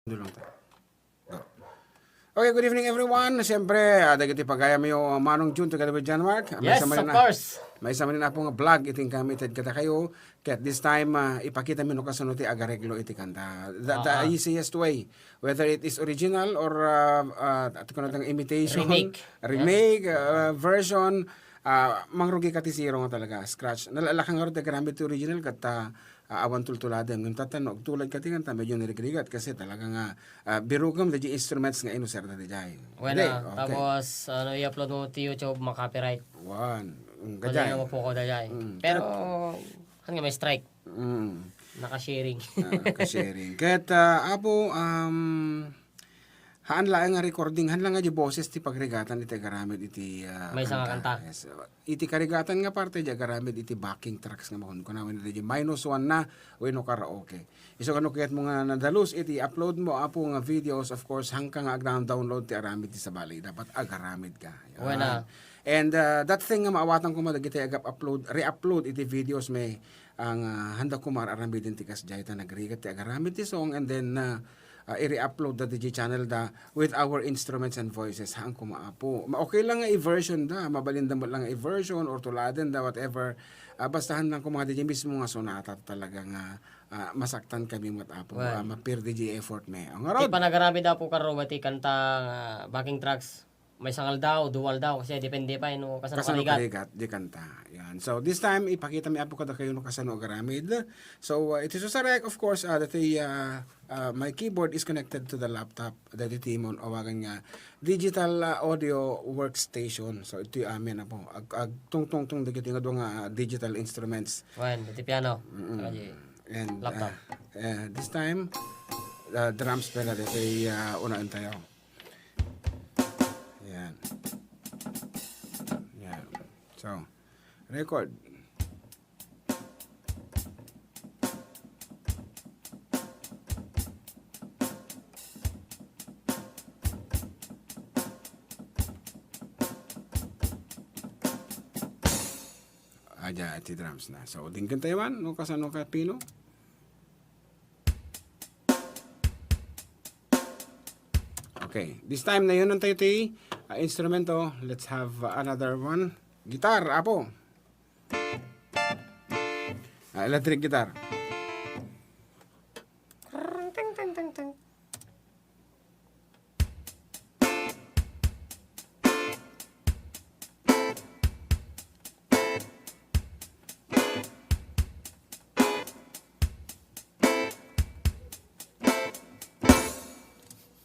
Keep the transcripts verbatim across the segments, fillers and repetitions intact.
Dulang ta. Go. Okay, good evening, everyone. Siyempre, ah, dagiti pagayamyo, Manong Jun together with John Mark. Ah, Yes, maysa manen of a, course. Maysa manen, Apo, nga vlog iti inkami ited kadakayo. Ket this time, ah, ipakitami no kasano ti agareglo iti kanta. The, the Ah, ah. easiest way, whether it is original or, ah, ah, ati ko na tang imitation, Remake. remake, ah, version, ah, mangrugi ka ti zero nga talaga, scratch. Nalalakan nga ro ti agaramid ti original ket, ah, ah, awan tultuladem. Ngem tatta no agtulad ka ti kanta, medyo narigrigat kasi talaga nga, ah, birugem daydi instruments nga inuserda daydiay. Bueno, Adi, okay. Tapos, ano, i-upload mo ti YouTube, ma-copyright. Wan. Mm, Pwede gajay. nga mapukaw daydiay. Mm, Pero, kat- han nga may strike. Mm. Naka-sharing. Ah, ka-sharing. Ket, ah, Apo, um, haan laeng nga recording, haan lang nga di boses ti pagrigatan iti agaramid iti, ah, Maysa nga kanta. kanta. Yes. Iti karigatan nga parte, di agaramid iti backing tracks nga makunkuna, wenno di minus one na, wenno karaoke. Isu kano kayat mo nga nadalus iti upload mo, Apo, nga videos, of course, hangka nga ag-download ti aramid ti sabali. Dapat agaramid ka. Yan. Wala. And, uh, that thing nga maawatan ko mo, dagiti agap-upload, re-upload iti videos may ang, uh, handa ko mar-aramiden ti kasdiay ta nagrigat ti agaramid ti song and then, uh, uh, i-re-upload da di channel da with our instruments and voices. Haan ko maapo. Ma-, okay lang nga i-version da, mabalin da met lang nga i-version or tuladen da, whatever. Uh, basta haan lang ko mga di mismo nga sonata talaga nga, uh, masaktan kami met apo. Well, uh, mapirdi di effort me. Ang Ti arod. Panagaramid apo karo, ti kanta nga backing tracks. Maysa nga aldaw, dua aldaw, kasi depende pa, eh, no, kasano Kasano karigat. karigat, di kanta. Yan. So, this time, ipakita mi apo kadakayo no kasano agaramid. So, uh, iti susarek, of course, uh, dati, uh, uh, my keyboard is connected to the laptop. Dati ti mon awagan nga digital, uh, audio workstation. So, iti amin apo. Ag-, agtungtungtong dagiti nga dua nga, uh, digital instruments. Wen, dati piano. Mm-mm. Kadi And, laptop. Uh, uh, this time, uh, drums pala dati, uh, unaen tayo. Yan. Yan. So, record. Adda ti drums na. So, dingken tayo man, no, kasano ka, Pino? Okay. This time, nayonan tayo ti, ah, instrumento. Let's have, ah, another one. Guitar, apo. Ah, electric guitar.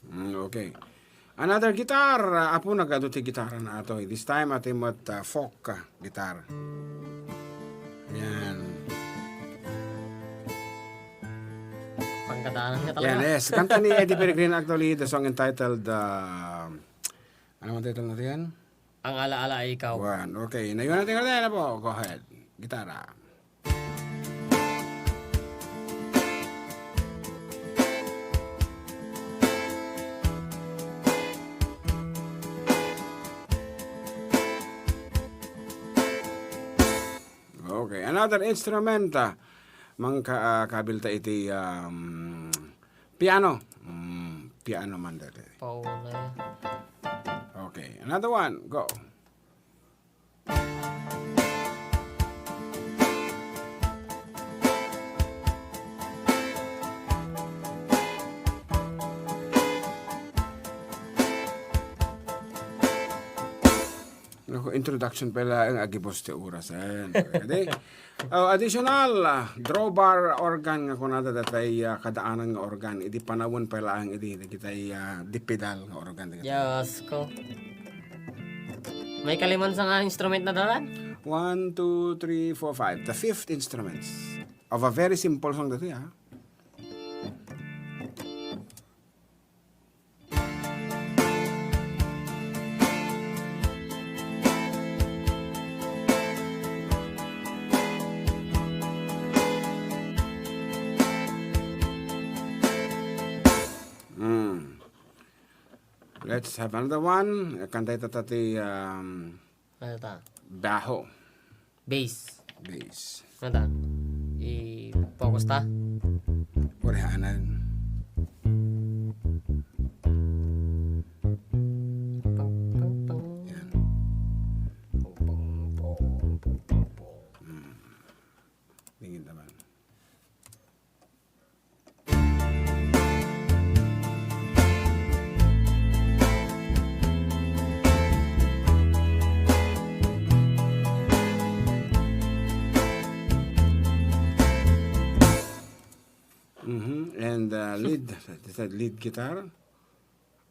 Mm, okay. Another guitar. Apo, nagadu ti guitar na ato. This time, ati met, uh, folk, uh, guitar. Yan. Pangkadaanan ka talaga. Yan, yes. Kanta ni Eddie Peregrino, actually, the song entitled, uh, ano ang title natin yan? Ang Alaala Ay Ikaw. One. Okay. Nayonan tayo na po. Go ahead. Gitara. Okay, another instrument, ah, mangka-, ah, kabilta iti, um, piano. Mm, piano man dati. Pauna. Okay, another one. Go. Naku, introduction pa laeng, agibus ti oras, eh. Kadi, oh, additional, ah, drawbar organ nga kunada datay, ah, kadaanan nga organ. Idi panawen pa laeng idi, dagitay, ah, di pedal nga organ, dagitay. Yes, ko. May kaliman sa nga instrument na dalan? One, two, three, four, five. The fifth instruments of a very simple song dati, ah. Mm. Let's have another one. Kanta ita ti, um, Ano ta? Baho. Bass. Bass. Ano ta? I-focus ta? Purihaanan. Lead, lead guitar.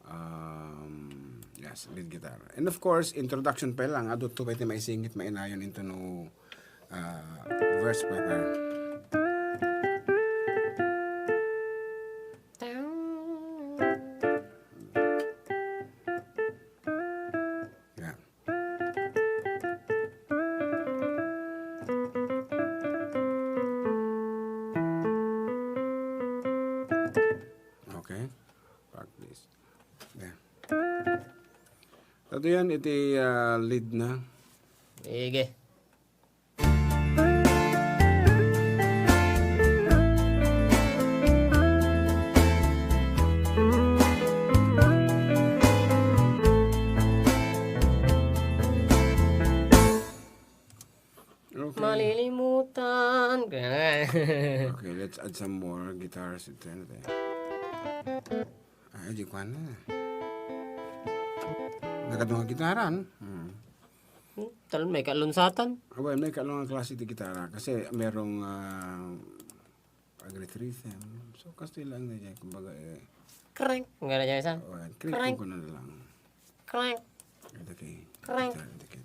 Um, yes, lead guitar. And of course, introduction pa lang, adu to pwede maisingit, mainayon into no, uh, verse pa. Yeah. Okay. Practice. Yeah. Ito yan, iti, ah, lead na. Sige. Okay. Malilimutan. Okay, let's add some more guitars. Ito, ano tayo? Ay, di ko na. Nagkadungan gitaran. Hmm. Hmm, tal-, may kalunsatan. Abay, may kalungan klase di gitara. Kasi merong, ah, agritrichem. So, kasi lang na dyan. Kumbaga, eh, Crank. Ang gano'n dyan, isa? Oh, yan. Crank. Crank ko na lang. Crank. Ito kay Crank. Guitar, ito kay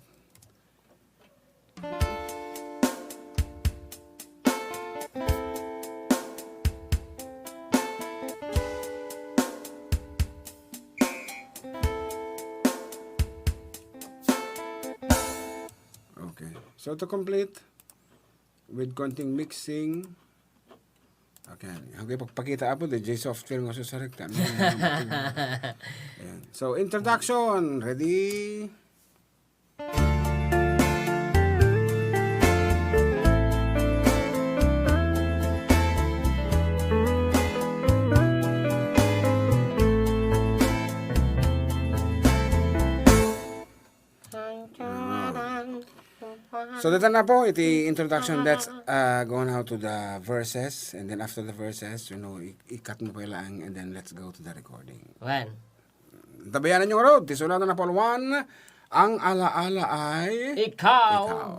Okay. So, to complete, with konting mixing. Okay. Ang ipagpakita, apo, di jay software nga susarek ta. Ayan. So, introduction. Ready? So, dita na po iti introduction. Let's, uh, go now to the verses. And then after the verses, you know, i-, i-cut mo pa lang and then let's go to the recording. Wen. Tabayanan yung road. Ti sulatan na Paul one, ang alaala ay ikaw. Ikaw.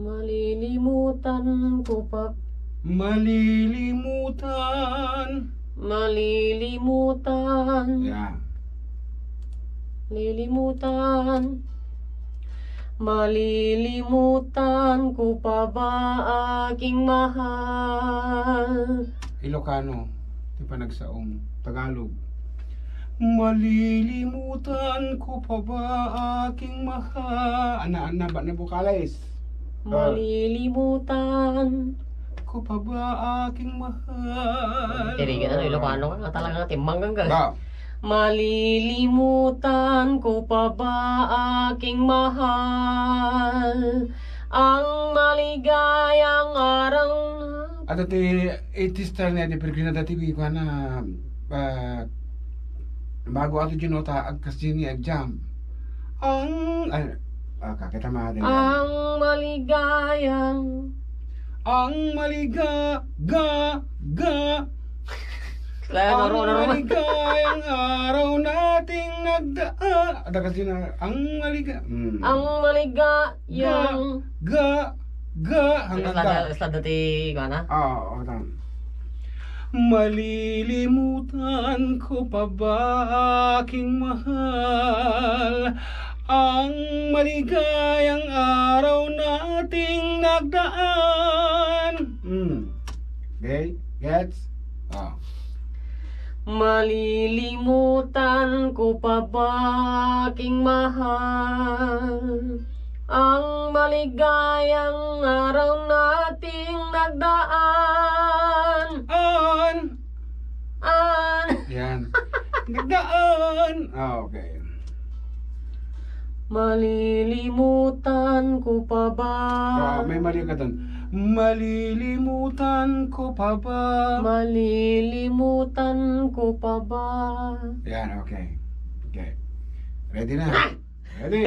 Malilimutan ko pa. Malilimutan. Malilimutan. Yeah. Lilimutan. Malilimutan ko pa ba aking mahal? Ilocano, ti panagsaom. Tagalog. Malilimutan ko pa ba aking mahal? Ana, ana, ba na vocalize? Ah. Malilimutan ko pa ba aking mahal? Tirigan, ano, Ilocano ka? Talaga, timmanggang ka. Ba? Malilimutan ko pa ba aking mahal? Ang maligayang araw na Ato ti, eh, ti style na di, pero kinadati, kuana, ah, bago ato di nota, agkas di ni agjam. Ang, ay, ah, kakita ma din. Ang maligayang. Ang maliga-, ga-, ga-, Kaya ang naro-, naro-, maligayang araw nating nagda-, ah, ada kasi na, ang maliga-, hmm. Ang maligayang. Ga-, ga-, ga, hanggang Isla ga. Da-, isla dati, kuana? Oo, oo, tama. Malilimutan ko pa ba aking mahal ang maligayang araw nating nagdaan? Hmm. Okay? Gets? Ah. Malilimutan ko pa ba aking mahal ang maligayang araw nating nagdaan? An. An. Yan. Nagdaan. Ah, okay. Malilimutan ko pa ba? Ah, may mali ka dun. Malilimutan ko pa ba? Malilimutan ko pa ba? Yan, okay. Okay. Ready na. Ready?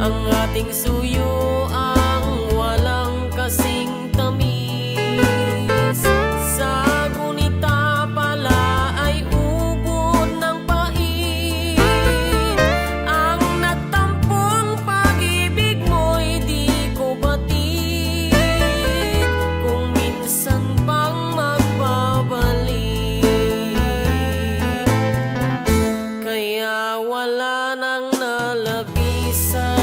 Ating suyo ang walang kasing tamis. Sa gunita pala ay ugod ng pait. Ang nagtampong pag-ibig mo'y di ko batid. Kung minsan pang magbabalik, kaya wala nang nalabi sa